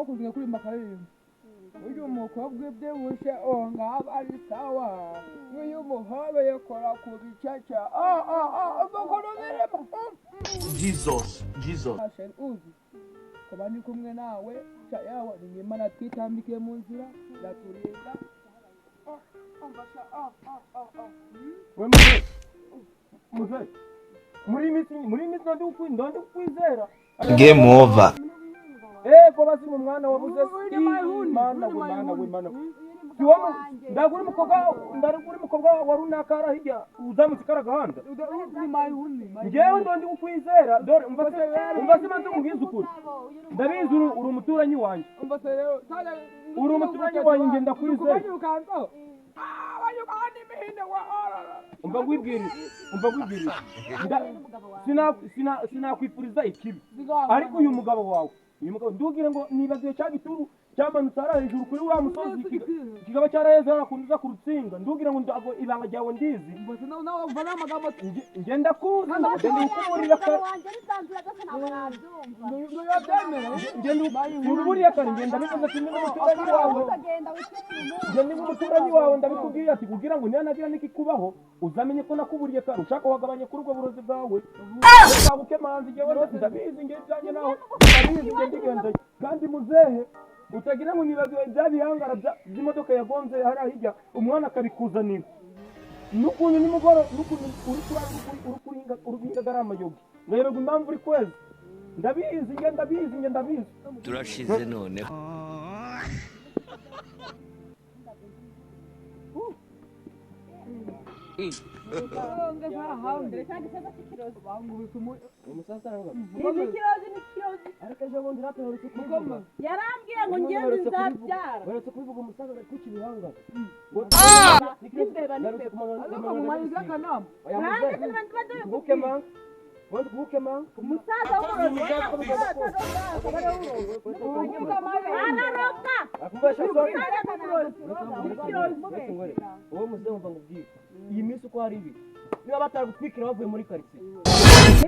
Aho kuziga kuri makaririmbo. Uyu mukobwa ubyibushye onga ari sawa. Uyu muhobeye kora ku bicaca. Ukuntu birimo. Jesus, Jesus. Asheri uzi. Kuba ndi kumwe nawe, yawe ni Imana twitambikiye mu nzira, iraturinda. We muze. Muri iminsi ndi kukwizera. Game over. Ko basi mu mwana wabuze Mana we mana. Ndagura umukobwa wa runaka arahijya uzamutse karagahanda. Ngewe ndo ndi kukwizera dore umva se manze nkubwize ukuri. Ndabizi uri umuturanyi wanjye. Uri umuturanyi wanjye nge ndakwizera. Umva ngwibwirire. Sinakwifuriza ikibi. Ariko uyu mugabo wawe, ndugire ngo nibagiwe cya gituru cyamanutse ara hejuru kuri uriya musozi kikaba cyaraheze harakunduza ku rutsinga, ndugire ngo ndago ibanga ryawe ndizi. Nge ndakuzi, ngenda kare ngenda bivuze ati n'umuturanyi wawe, ngenda n'umuturanyi wawe ndabikubwiye ati kugira ngo niba nikikubaho uzamenye ko nakuburiye kare, ushaka wagabanye kuri ubwo burozi bwawe. Uzabuke manzi ngewe ndabizi nge ibyanjye naho ndabizi nge ndigendeye. Kandi muzehe utagira ngo nibagiwe bya bihangara by'imodoka yagonze hariya hirya umwana akabikuzanira. N'ukuntu nimugoro n'ukuntu uri kuringa ari amayogi ngayoberwa impamvu uri kwezi. Ndabizi nge ndabizi. Turashize noneho. Yarambwiye ngo ngende nzabyara. Baretse kubivuga umusaza ari kuki bihanga. Umusaza w'umurozi araroga. Wowe muzehe wumva ngo ubwire iyi minsi uko ari ibiri niba bataragutwikira bavuye muri karitsiye.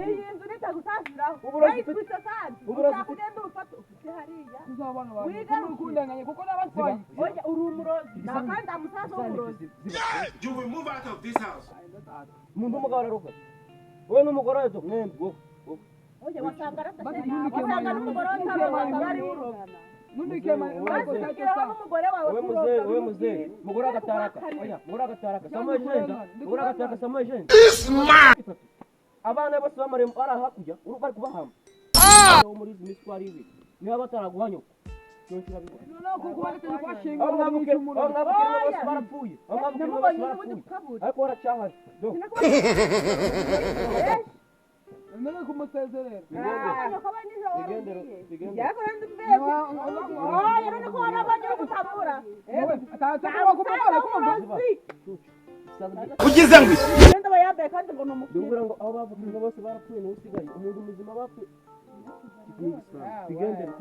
Iyi nzu nitagusaziraho bayitwitse kandi ushaka ugenda ubufate ufite hariya wigarukundanganye kuko n'abatwaye. Oya uri umurozi nta kandi amusaza w'umurozi. You will move out of this house. Umuntu w'umugabo araroga wowe n'umugore wawe mwembi wowe. Oya wasanga wasanga n'umugore wawe utaroga ari uroga. Wowe muzehe mugore agataraka. Oya mugore agataraka Samuel Jenda. This man. Abana bose bamare bari hakurya bari kubahamba. Muri izi minsi twari ibiri niba bataraguha nyoko barapfuye ariko waracyahari. None kumusezerera. Ugize ngo ndubwira ngo aho bavukiye bose barapfuye niwe usigaye umuntu muzima bapfuye. Bigendere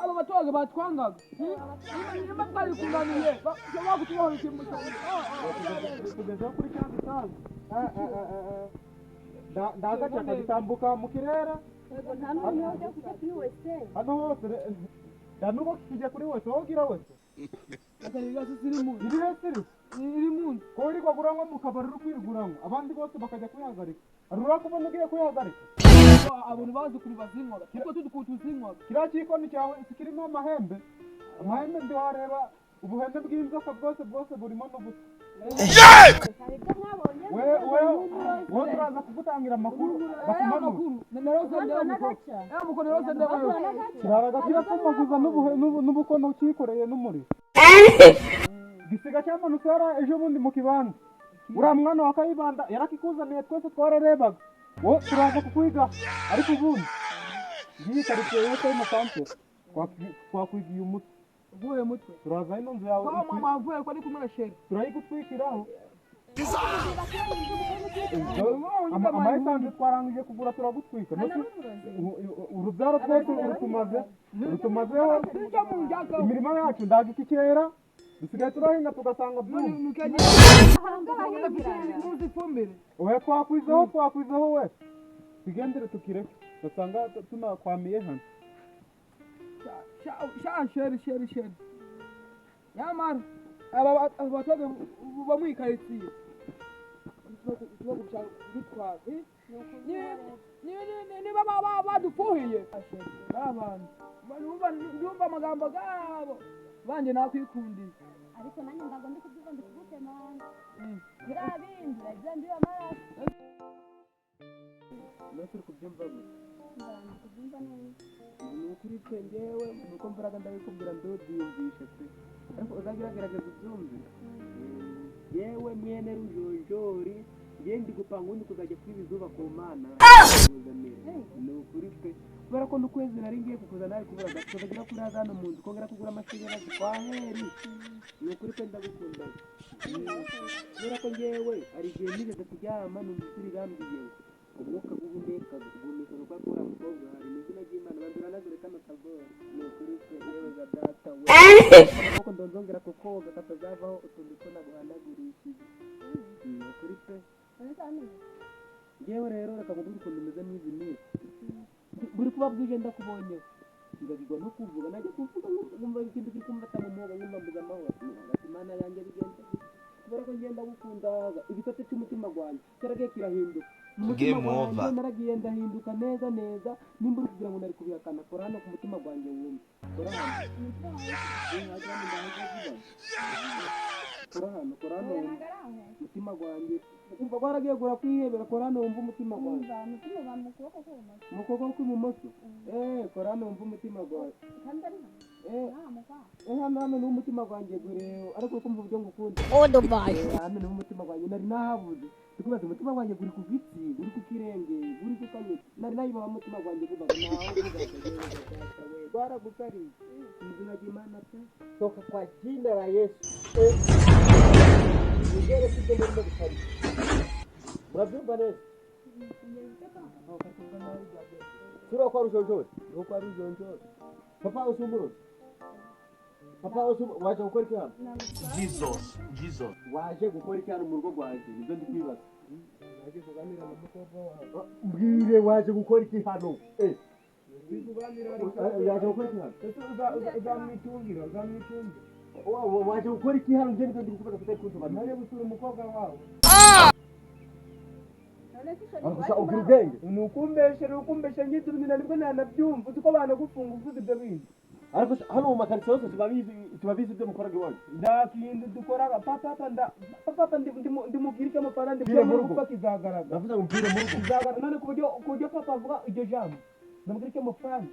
Aba baturage batwangaga niba twari kunaniye bakutubaho ikintu kugeza kuri cya gisaza ndagaca gitambuka mu kirere hano hose ndanuko kijya kuri wese wowe ugira wese iri hese iri munsi ko wirirwa guranywa mu kabari uri kwiruguranywa abandi bose bakajya kwihagarika rurakubona ugiye kwihagarika. Abantu bazi ukuntu bazinywa kuko tuzi ukuntu tuzinywa. Kiriya kikoni cyawe kirimo amahembe ntiwareba ubuhembe bw'inzoka bwose burimo n'ubusa. Wowe turaza kugutangira amakuru bakumanura. Kiraraga kirakumaguza n'ubukono ukikoreye n'umuriro. Gisiga cyamanutse hariya ejo bundi mu kibanza. Uriya mwana wa Kayibanda yarakikuzaniye twese twararebaga. Wowe turaza kukwiga ariko ubundi ngiyi karitsiye yose y'umusantere twakwigiye umutwe. Uvuye mutwe turaza ino nzu yawe mama avuye ko ari kumwe na sheri turayigutwikiraho. Ama esanze twarangije kugura turagutwika. Urubyaro twese urutumazeho imirima yacu ndaga iki kera. Dusigaye turahinga tugasanga byumye. Ntuzi ifumbire. Oya twakwizaho twakwizaho we. Tugendere tukireke. Basanga tunakwamiye hano. Sha sheri sheri sheri. Yamara aba abaturage bamwikaritsiye. Niba badufuhiye abantu ndumva amagambo gabo banje nakwikundiye. Ariko nanjye ntabwo ndi kubyumva ndi kugukemanga. Biriya bindi biragira ndiba amaraso. Natwe kubyumva gute? Ndi kubyumva neza. Ni ukuri pe njyewe nuko mbaraga ndabikubwira ndobyiyumvishe pe. Ariko uzajya uragerageza ubyumve. Yewe mwene Rujonjori ngiye ndi gupanga ubundi kuzajya kwiba izuba ku Mana. Ni ukuri pe. Kubera ko n'ukwezi nari ngiye kukuza nari kubura gato kutagira kuri hano mu nzu kongera kugura amashanyarazi kwa heri. Ni ukuri pe ndagukunda. Kubera ko njyewe hari igihe nigeze kuryama numva ijwi rirambwiye ngo umwuka guhumeka guhumeka kwa kura mukobwa hari mu izina ry'Imana bandura nagure kano kagora. Ni ukuri pe yewe ga data we. Kuko ndonzongera kukoga katazavaho utuntu two naguhanagurishije. Ni ukuri pe. Njyewe rero reka nkubwire ukuntu meze n'izi minsi. Buri kuba bwije ndakubonye ngabigwa no kuvuga najya kuvuga nkumva ikintu kiri kumfata mu muhogo nkumva mbuze amahoro. Ati Mana yanjye bigenze gute? Kubera ko ngenda gukundaga igitotsi cy'umutima gwanjye cyaragiye kirahinduka. Game over. Naragiye ndahinduka neza neza nimba uri kugira ngo nari kubihakana kora hano ku mutima gwanjye wumve. Kora hano. Kora hano, kora hano wumve. Umutima gwanjye umva gwaragiye gura kwihebera kora hano wumve umutima gwanjye. Mu kuboko kw'ibumoso. Kora hano wumve umutima gwanjye. Hano hano ni umutima gwanjye gureo ariko kumva uburyo ngukunda. Hano ni umutima gwanjye nari nahabuze. Ndikubaza umutima gwanjye guri ku gitsi, guri ku kirenge, guri ku kanyuti. Nari nayibaha umutima gwanjye gubaga naho gubaga. Gwaragusariye. Izina ry'Imana pe. Toka kwa jina la Yesu. Nigere sibyo murimo gusaba. Murabyumva neza? Sura kwa Rujonjori. Kwa Rujonjori. Papa usumuruzi. Papa waje gukora iki hano? Jesus, Jesus. Waje gukora iki hano mu rugo rwanjye? Nibyo ndi kwibaza. Naje kuganira na mukobwa wawe. Mbwire waje gukora iki hano? Waje gukora iki hano? Uzamwitungira, uzamwitungira. Waje gukora iki hano? Nje nibyo ndi kukubaza kutari kunsobanurira. Naje gusura umukobwa wawe. Gusa ugira ubwenge. Ni ukumbesha ngitumira nibwo nanabyumva uzi ko banagufunga uvuze ibyo bintu. Ariko hano mu makaritsiye yose tubabizi ibyo mukoraga iwanyu. Nta kintu dukoraga papa ndimubwira icyo amafaranga ndimubwira mu rugo kizagaragara. Ndavuze ngo mbwire mu rugo. Kizagaragara none ku buryo papa avuga iryo jambo. Ndamubwira icyo amafaranga.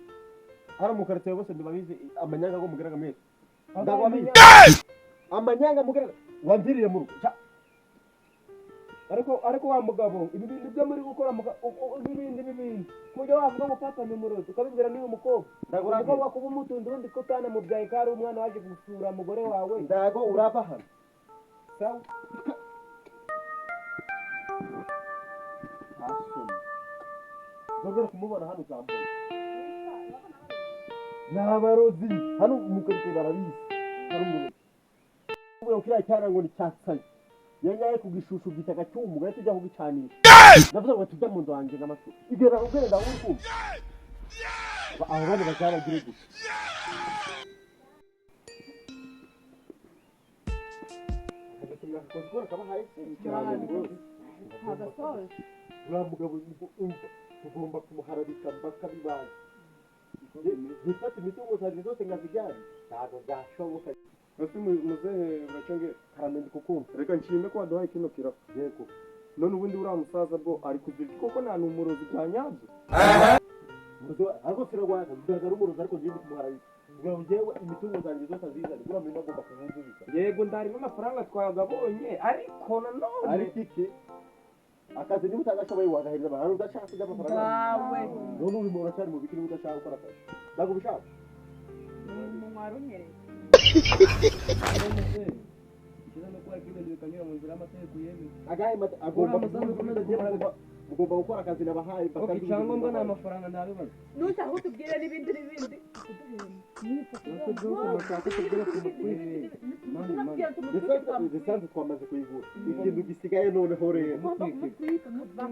Hano mu karitsiye bose tubabizi amanyanga go mugeraga mwese. Ndagwabizi. Amanyanga mugeraga wambwirire mu rugo. Ariko wa mugabo ibi bintu byo muri gukora ibindi ku buryo wavuga ngo papa ni umurozi ukabibwira niba umukobwa umukobwa kuba umutunze ubundi ko utanamubyaye ko ari umwana waje gusura umugore wawe. Ndago urava hano. Sawa. Ntasoni. Nzongera kumubona hano uzambona. Ni abarozi hano mu karitsiye barabizi. Hari umurozi. Kiriya cyana ngo ni cyatsaye. Yanyaye ku gishushu gitaka cy'umugore tujya kugicanisha. Ndavuze ngo tujya mu nzu wanjye n'amatwi. Igera ugenda uri kumva. Abo bana bazabagire gusa. Uriya mugabo umva tugomba kumuharabika bakabibaza. Gufata imitungo zanjye zose nkazijyana ntabwo byashoboka. Ese muzehe uracenge Karamende kukumva. Reka nshime ko waduhaye kino kiraka. Yego. None ubundi uriya musaza bwo ari kuzirika koko nta n'umurozi bya nyabyo. Ariko siragwaza bigaragara umurozi ariko ngiye kumuharabika. Kugira ngo njyewe imitungo zanjye zose azizane uriya murima agomba kuwunsubiza. Yego ndarimo amafaranga twagabonye ariko nanone ariko iki akazi niba utagashoboye wagahereza abantu udashaka kurya amafaranga. Wawe. None urimo uracyari mu biki niba udashaka gukora akazi. Ntabwo ubishaka. Mwaronyereye. Agomba mugomba gukora akazi nabahaye. Icyangombwa ni amafaranga ndabibaza. Nushaka utubwire n'ibindi n'ibindi. Tunabwira tumutwike twamutwike. Lisansi twamaze kuyigura, ikintu gisigaye noneho rero Tugomba kumutwika akava.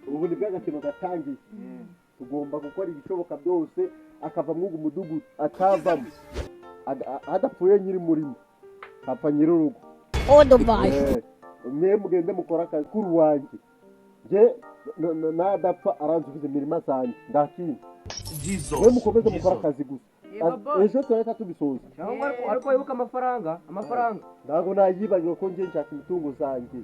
Ubu ni bw'agakino gatangiye. Tugomba gukora ibishoboka byose akava mw'ugu mudugudu, akavamo. Adapfuye nyiri murimo, hapfa nyir'urugo. Eh, mwe mugende mukora akazi kuri wanjye, nge nadapfa aransubiza imirima zanjye, ndakindi. Jesus. Mwe mukomeze mukora Jesus. akazi gusa. Yego boss. Ejo turahita tubisoza. Cyangwa ariko wibuke amafaranga, amafaranga. Ntabwo nayibagiwe ko ngiye nshaka imitungo zanjye.